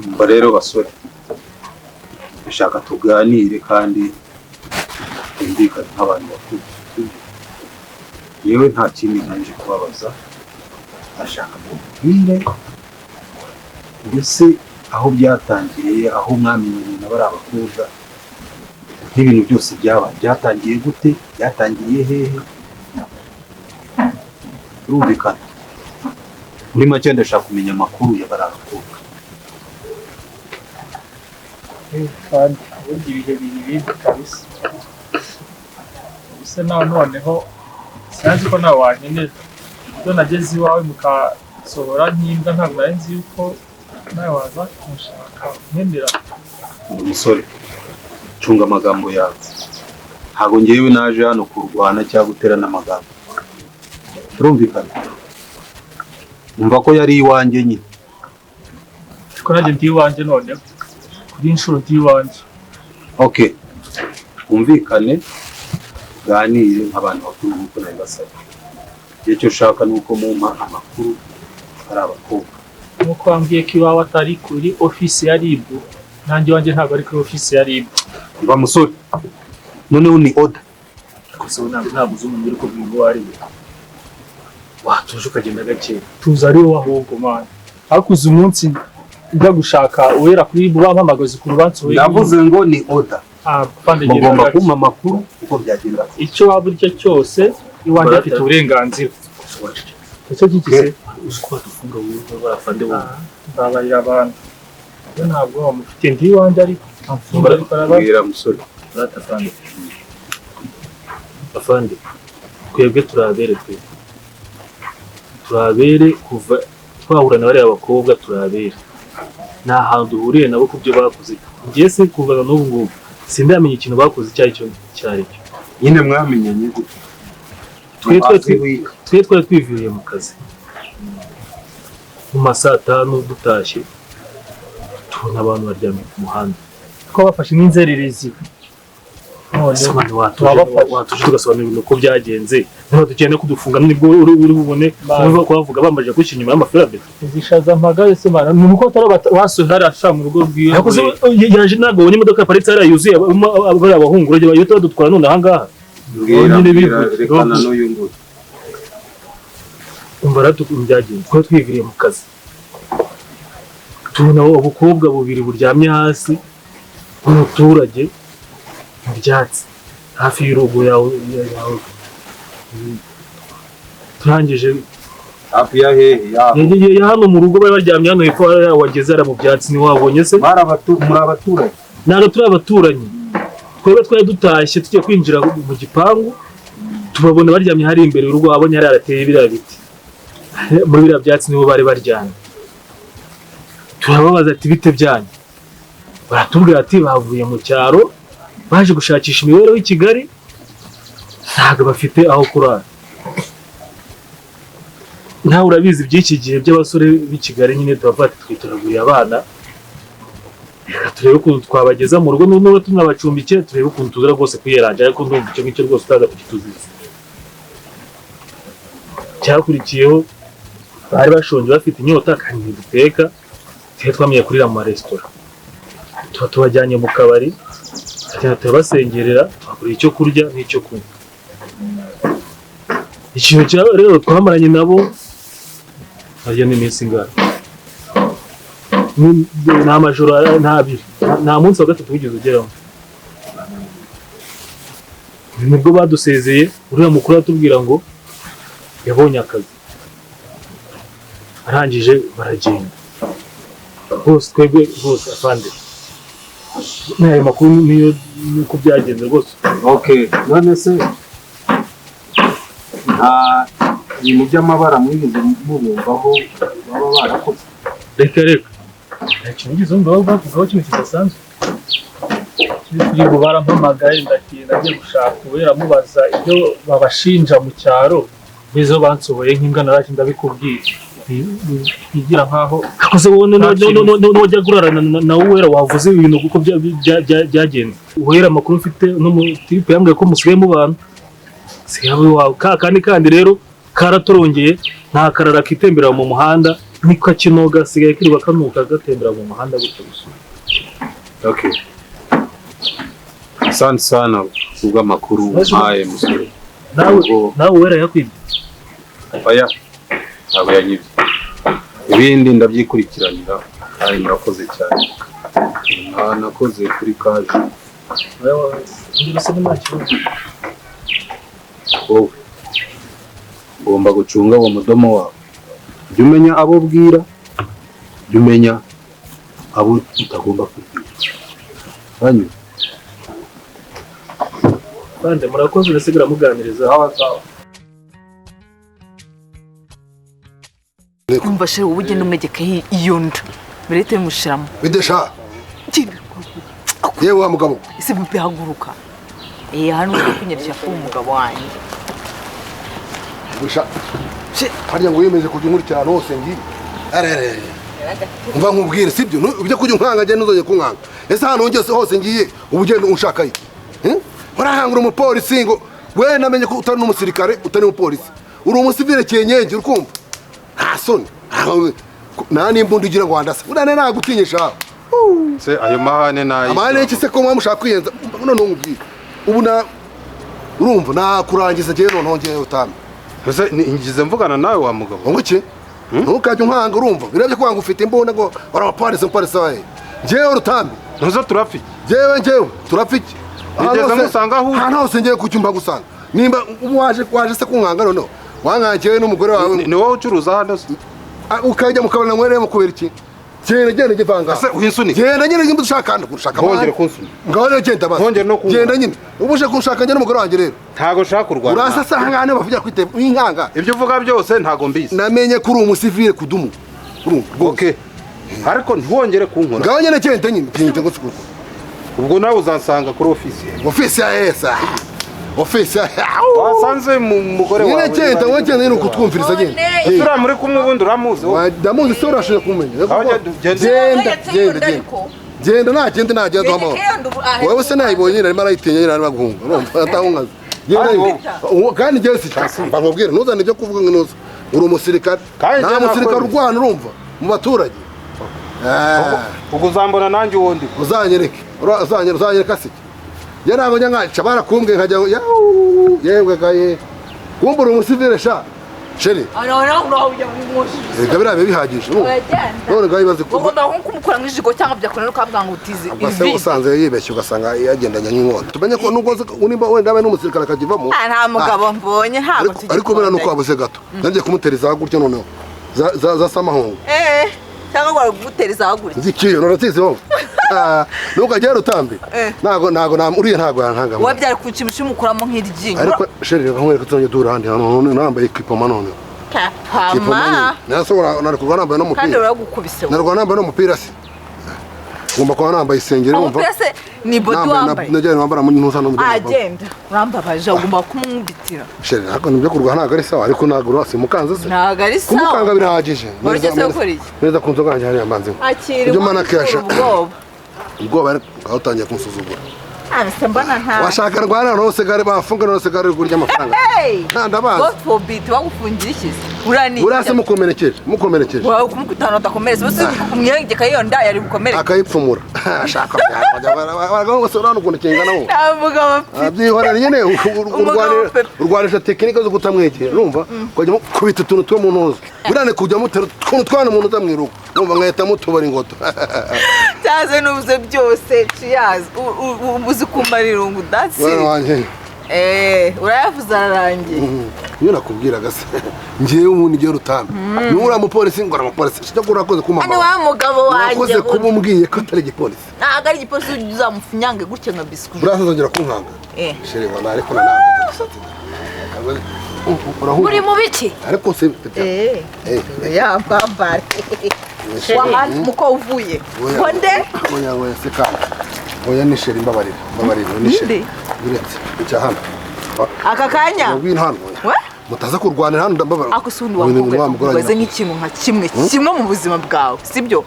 Umva rero basore, ndashaka tuganire kandi twumvikane nk'abantu bakuru, sibyo? Yewe, nta kindi ngamije kubabaza. Ndashaka ngo mubwire mbese aho byatangiriye, aho mwamenyanye na bariya bakobwa, n'ibintu byose byabaye. Byatangiye gute? Byatangiriye hehe? Birumvikana, muri make ndashaka kumenya amakuru ya bariya bakobwa. Kandi ubundi ibihe biri ibindi kabisa. Ubuse nawe noneho sinzi ko nawe wankenera. Ubwo nageze iwawe mukasohora nk'imbwa, ntabwo nari nzi yuko nawe waza kunshaka nkenera. Umusore, cunga amagambo yawe. Ntabwo ngewe naje hano kurwana cyangwa guterana amagambo, turumvikana? Umva ko yari iwanjye nyine. Ariko nanjye ndi iwanjye noneho, kuri iyi nshuro ndi iwanjye. Okay, twumvikane, tuganire nk'abantu bakuru nk'uko nabibasabye. Igihe cyo ushaka ni uko mumpa amakuru ari abakobwa. Nk'uko wambwiye ko iwawe atari kuri ofisi ya RIB, nanjye iwanjye ntabwo ari kuri ofisi ya RIB. Umva musore, noneho ni order. Gusa ubu ntabwo uzi umuntu uri kubwira uwo ari we. Watuje ukagenda gake. Tuza ari wowe ahubwo, man. Ariko uzi umunsi njya gushaka Uwera kuri RIB, bampamagaza ukuntu bansohoye? Ndavuze ngo ni order. Ah, afande, genda Mugomba gake. kumpa amakuru uko byagenda. Icyo waba urya cyose, iwanjye afite uburenganzira. Icyo gikise. Uzi ko badufunga wowe, barafande wowe. Mbabarira abantu, we ntabwo bamufite. Ndi iwanjye ariko amfunga, ariko araba Mbwira musore. Rata afande, afande, twebwe turabere, twe turabere. Kuva twahura na bariya bakobwa turabere, nta hantu duhuriye nabo ku byo bakoze. Njye se kuva n'ubu ngubu sindamenya ikintu bakoze icyo ari cyo, icyo ari cyo. Nyine mwamenyanye gute? Twe twari twiviriye mu kazi mu ma saa tanu, dutashye tubona abantu baryamye ku muhanda. Twabafashe nk'inzererezi none. Ese abantu watuje? Turabafasha. Watuje tugasobanura ibintu uko byagenze. Niba dukeneye kudufunga nibwo uri bubone. Niba kubavuga bamaze gushyira inyuma y'amaferabeto. Izishaza mpagaze se, mana, ni uko atari basuye hariya sha mu rugo rwiwe. Ariko se yaje, ntabwo abonye imodoka yaparitse hariya yuzuye bariya bahungu, urugero iyo badutwara none ahangaha. Mbwira. Nyine Mbwira. bivuge. Rekana n'uyu nguyu. Umva rero ukuntu byagenze. Twari twiviriye mu kazi, tubona ubukobwa bubiri buryamye hasi bw'umuturage mu byatsi hafi y'urugo yawe. Turangije. Hafi ya hehe yaho? Ya hano mu rugo. Bari baryamye hano hepfo hariya wageze hariya mu byatsi, ntiwabonye se? Muri abaturanyi? Ntabwo turi abaturanyi. Twebwe twari dutashye, tugiye kwinjira mu gipangu, tubabona baryamye hari imbere y'urugo. Wabonye hariya harateye biriya biti, muri biriya byatsi nibo bari baryamye. Turababaza ati: "Bite byanyu?" Baratubwira ati bavuye mu cyaro, baje gushakisha imibereho i Kigali, ntabwo bafite aho kurara. Nawe urabizi by'iki gihe by'abasore b'i Kigali nyine. Turavuga ati twitoraguriye abana, reka turebe ukuntu twabageza mu rugo, niba tunabacumbikiye turebe ukuntu tuza rwose kwiyeranja. Ariko ndumva icyo ngicyo rwose utaza kukituziza. Cyakurikiyeho, bari bashonje, bafite inyota, kandi ntiduteka. Twe twamenye kurira mu maresitora, tuba tubajyanye mu kabari, tugenda turabasengerera, tubagurira icyo kurya n'icyo kunywa. Ikintu cya rero twamaranye nabo harya ni iminsi ingana? Ni amajoro n'abiri, nta munsi wa gatatu wigeze ugeramo. Nibwo badusezeye. Uriya mukuru aratubwira ngo yabonye akazi, arangije baragenda bose. Twebwe rwose afande, n'ayo makuru niyo nuko byagenze rwose. Okay, none se nta ibintu by'amabara mwigeze mubumvaho baba barakoze? Reka reka. Nta kintu wigeze wumva bavugaho, ikintu kidasanzwe? Kuri ubu barampamagaye, ndagenda ngiye gushaka Uwera, amubaza ibyo babashinja mu cyaro. Ngezeho bansohoye nk'imbwa. Naraje ndabikubwira, bigira nkaho Akoze wowe Nta kintu. Nujya kurarana na Uwera, wavuze ibintu kuko byagenze. Uwera, amakuru mfite n'umutipe yambwiye ko musigaye mubana, sigaye iwawe ka kandi. Kandi rero karaturongeye, nta karara kitembera mu muhanda. Niko kinoga gasigaye kirirwa kanuka gatembera mu muhanda gutyo gusa. Okay. Asante sana kubw'amakuru umpaye, musore. Nawe Ubwo- nawe wera yakwibye? Oya, ntabwo yanyibye. Ibindi ndabyikurikiranira, kandi murakoze cyane. Nta nakoze kuri kaje. Undi nta kibazo. Wowe ugomba gucunga uwo mudomo wawe. Jya umenya abo ubwira, jya umenya abo utagomba kubwira. Hanyuma Bande murakoze, urasigara muganiriza. Umva chéri, wowe ugenda umwegekaho iyo nda mbere bimushiramo. Bidesha. Yewe wa mugabo. Ese bihaguruka, eh, hano uri kunyerekera ko umugabo wanjye. Busha. Harya ngo wiyemeje kujya unkurikira ahantu hose ngiye. Arere. Umva nkubwire, sibyo? Ujya kujya unkanga, njye ntuzongere kunkanga. Ese ahantu ngeze hose ngiye uba ugenda unshakayo? Urahangura umupolisi ngo we namenye ko utari n'umusirikare, utari umupolisi. Uri umusivile cyenyenge, uri kumva? Nta soni. Nta n'imbunda ugira ngo wandase. Uriya nagutinyisha. Se ayo mahane nayo? Amahane y'iki se ko mushaka kwiyenza? None nkubwire. Ubu na urumva nakurangiza njyewe, noneho njyewe utame. Ese ngize mvugana nawe wa mugabo? Ngo iki? Ntukajye unkanga, urumva? Birebye ko wanga ufite imbunda ngo uri abapolisi, umupolisi wawe. Njyewe Rutambi. Ntuzo turafiki. Njyewe turafiki. Nigeze ngusanga aho uri? Ahantu hose ngiye ku cyumba gusanga. Nimba ubu waje se kunkanga, noneho wankangiye n'umugore wawe. Ni wowe ucuruza hano se? Ah, ukajya mukabona nkwereye kubera iki? Genda, genda givanga. Ese winsunike? Genda nyine, nimba ushaka hano gushaka. Ntongere kunsunika. Ngaho rero genda basi. Ntongere no kunkanga. Genda nyine. Ubu uje kunshaka njye n'umugore wanjye rero. Ntago nshaka kurwana. Urasa se ahangaha niho bavugira kuri telefone inkanga. Ibyo uvuga byose ntago mbizi. Namenye ko uri umusivile kudumu. Urumva rwose. Okay. Ariko ntiwongere kunkora. Ngaho nyine genda nyine. Genda ngo sikuko. Ubwo nawe uzansanga kuri ofisi. Ofisi ya esa. Ofisi ya. Wasanze mu mugore Nyine wawe. genda, wowe genda nyine ukutwumviriza nyine. Ese muri kumwe ubundi uramuzi wowe? Ndamuzi se, urashoboye kumumenya? Aho genda, genda. Genda, genda, genda. Genda nagende, nagenda duha amahoro. Wowe se nayibonye nyine arimo arayitinya nyine, arimo guhunga. Urumva atahungaza. Genda Kandi nyine. Kandi njyewe si mba nkubwire, ntuzane ibyo kuvuga ngo ntuza. Uri umusirikare. Kandi Nta njye musirikare nakwemeye. urwana, urumva, mu baturage. Ubwo uzambona nanjye uwundi. Uzanyereke. Uzanyereka se? Njye ntabwo njya nkaca barakumbwiye nkajya yauu, yewe gaye. Kumbura umusivile sha. Chéri, reka biriya biba bihagije. Urumva? None ngaho ibaze kuba Ugomba nko kumukura nk'ijigo cyangwa byakunanira ukavuga ngo utize ubwo se ivi. usanze yibeshye ugasanga yagendanye nk'inkota, tumenye ko nubwo nimba wenda abaye n'umusirikare akakivamo. Ah, nta mugabo mbonye, ntabwo. Ariko buriya nuko wabuze gato nanjye kumutera iza gutya, noneho za samahungu. Eh, cyangwa ngo bagutera izahagurike. Nzikiyo nurazizi wowe. Ah, ntukajya Rutambi. Eh. Ntago uriya ntago yantanga. Wowe byari kunshimisha umukuramo nk'iryinyo. Ariko chéri, reka nkwereke, tuzajya duhura ahandi hantu none nambaye equipment noneho. Pama. Nasohora narwo nambaye Kandi n'umupira. uragukubise wowe. Narwo nambaye n'umupira se. Ngomba kuba nambaye isengeri, wumva. Umupira se ni body wambaye? Najyanye wambara muri ntuza no mu Agenda urambabaje, ugomba kumwubitira. Chéri, ntabwo nibyo kurwana ntabwo ari sawa, ariko ntabwo urasi mukanze se. Ntabwo ari sawa. Kumukanga birahagije. Wari ugeze gukora iki? Neza ku nzoga yanjye hariya mbanze. Akira. Ibyo mana kiyasha. Ubwoba. Ubwoba ariko ngaho utangiye kunsuzugura. Ah, se mbona nta Washaka rwana rose gare bafunga rose gare kurya amafaranga. Hey! Nta ndabazi. God forbid, bagufungira iki se? Uriya ni Urase mukomerekeje. Wawe kumukutana udakomeretse bose umwengeka iyo nda yari bukomereke. Akayipfumura. Ashaka abagabo bose urabona ukuntu kingana wowe. Nta mugabo mfite. Byihorera nyine. Umugabo pepe. Urwanisha tekinike zo kutamwegera, urumva, ukajya mukubita utuntu two mu ntuza, buriya ni kujya mutera utuntu twana umuntu utamwiruka, urumva, nkahita mutubara ingoto. Cyaze n'ubuze byose, cheers. Ubuze kumara irungu, that's Mwana it. wanjye. Eh, urayavuze ararangiye. Iyo nakubwiraga se njyewe ubundi ngewe Rutambi niba uriya mupolisi ngo uramupolisi cyo urakoze Hano kumama. wa mugabo wanjye. Urakoze kuba umbwiye ko atari igipolisi. Ntabwo ari igipolisi, uzamufunyange gutya nka biswi. Buriya ntazongera kunkanga. Eh. Chéri wana, ariko nanone Uri mu biki? Ariko se Eh. Eh. Ya bambare. Wahandi muko uvuye. Oya. Nde? Oya, oya se kandi. Oya, ni chéri, mbabarira. Mbabarira, ni chéri. Ninde? Uretse icya hano. Aka kanya. Ngwino hano. We? Mutaza kurwanira hano, ndababara. Ako si undi wakobwa ubaze nk'ikintu nka kimwe kimwe mu buzima bwawe, sibyo?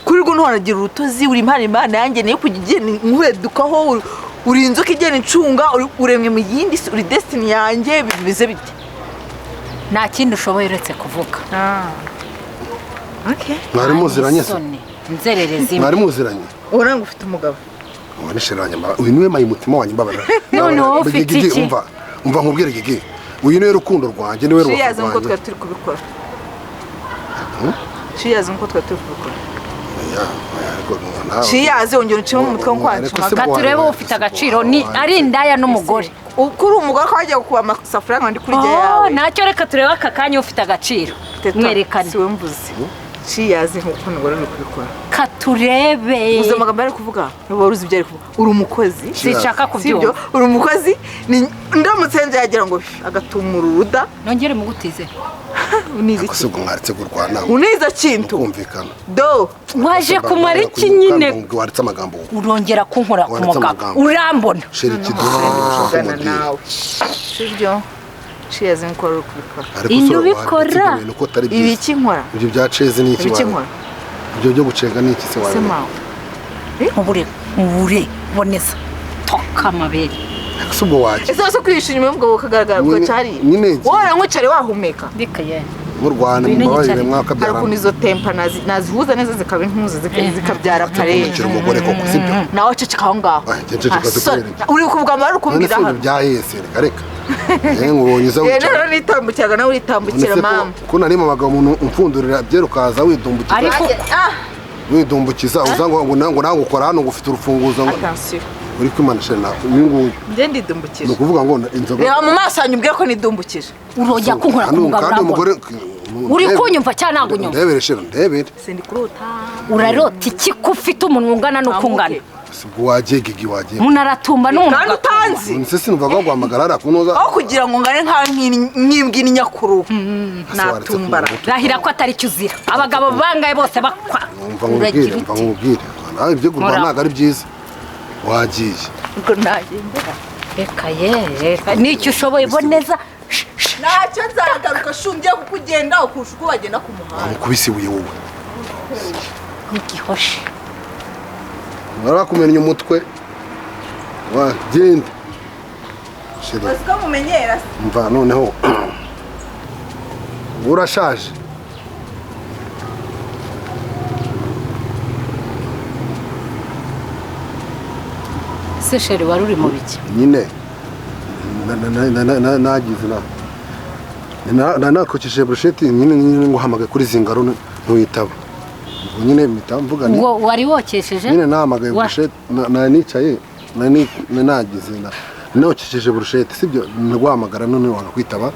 Kuri rwo ntuhanagira urutozi, uri impano Imana yanjye niyo kujya igenda nkuredukaho, uri inzoka igenda incunga, uremwe mu yindi si, uri destiny yanjye, bimeze bite? Nta kindi ushoboye uretse kuvuga. Okay. Mwari muziranye se? Nzererezi. Mwari muziranye? Ubona ngo ufite umugabo. Ubona sheri wanjye, uyu niwe mayi mutima wanjye mbabarira. None wowe ufite iki? Umva nkubwire Gigi. Uyu niwe rukundo rwanjye, niwe rukundo rwanjye. Shiyazi nko twa turi kubikora. Shiyazi nko twa turi kubikora. Shiyazi ongera ucimo umutwe nkwacu. Gaturebe ufite agaciro ni ari indaya n'umugore. Ukuri umugore ko wajya kuba amasafuriya ngo ndi kuri jya yawe. Ntacyo reka turebe aka kanya ufite agaciro. Mwerekane. Siwe mvuze. Shiyazi nkuko nugore uri kubikora. Katurebe. Uzi amagambo ari kuvuga? Nuba uzi ibyo ari kuvuga. Uri umukozi. Sinshaka kubyumva. Uri umukozi ndamutse nje yagira ngo agatumura uruda. Nongere mugutize. Unize iki? Ubwo mwaritse kurwana. Unize kintu. Kumvikana. Do. Waje kumara iki nyine? Waritse amagambo. Urongera kunkora ku mugabo. Urambona. Sheri kiduha nawe. Sibyo. Shiyazi nkuko uri kubikora. Indi ubikora. Ibiki nkora? Ibyo bya ceze ni iki? Ibiki nkora? Ibyo byo gucenga ni iki se wawe? Ubure, ubure, boneza. Toka amabere. Ese ubwo waje? Ese wese kwihisha inyuma y'umugabo ukagaragara ko cyari? Wowe nkwicare wahumeka. Ndikaye. Murwana mubabarire mwakabyara. Hari ukuntu izo tempa nazihuza neza zikaba intuza zikabyara pareye. Ukiri umugore koko sibyo? Nawe ceceka aho ngaho. Uri kuvuga amara ukumbwira hano. Byahese reka reka. Nkubonye uza wicara. Rero nitambukiraga nawe uritambukira mama. Ko nari mu bagabo umuntu umfundurira byerukaza widumbukiza. Ariko widumbukiza uza ngo ngo nawe ukora hano ngo ufite urufunguzo ngo. Uri kwimana sheri nawe uyu nguyu. Nje ndidumbukije. Ni ukuvuga ngo inzoga. Reba mu maso yanyu umbwire ko nidumbukije. Urojya kunkora ku mugabo. Uri kunyumva cyangwa ntabwo unyumva? Ndebere sheri ndebere. Sindi kurota. Urarota iki ko ufite umunwa ungana n'uko ungana? Ubwo wagiye Gigi wagiye. Munaratumba n'umuntu. Kandi utanzi. Nse sinumvaga guhamagara ara kunoza. Aho kugira ngo ngane nka nkimbwi n'inyakuru. Natumbara. Rahira ko atari cyo uzira. Abagabo bangaye bose bakwa. Umva nkubwire, umva nkubwire. Nawe ibyo kurwana ntabwo ari byiza. Wagiye. Ubwo nagendera. Reka ye, reka nicyo ushoboye boneza. Ntacyo nzagaruka shungiye kukugenda ukurusha uko bagenda ku muhanda. Amukubise ibuye wowe. Nk'igihoshe. Barakumenya umutwe. Wagenda. Basiko mumenyera se. Mva noneho. Urashaje. Se sheri wari uri mu biki? Nyine nagize na nakokesheje brochette nyine ngo hamagaye kuri zingaro ntuyitaba. Nyine mpita mvuga ni ngo wari wokesheje? Nyine nahamagaye brochette na nicaye na nagize na nokesheje brochette sibyo ndwahamagara none wanga kwitaba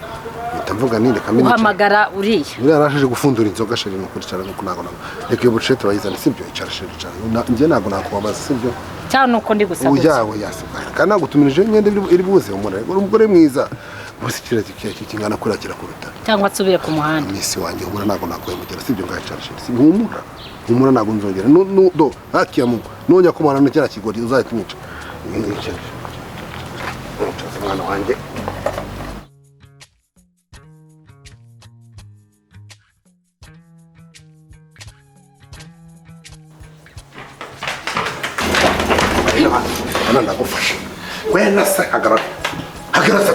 mpita mvuga ni reka mbe uhamagara uriya. Uriya yarashaje gufundura inzoga sheri no kuricara no kunago. Reka iyo brochette bayizana sibyo icara sheri icara. Njye ntago nakubabaza sibyo. Cyane uko ndi gusaba. Uyawe yasigaye. Kandi nagutumirije imyenda iri buze umugore mwiza. Bose kira kingana kurakira kuruta. Cyangwa nsubire ku muhanda. Misi wanjye humura ntago nakwemukira sibyo ngacara sheri. Humura. Humura ntago nzongera. No do hakiya mungu. Nongera kumara no kira kigori uzahita umwica. Mwana wanjye. Hano ndagufasha. Wena se hagarara. Hagarara se.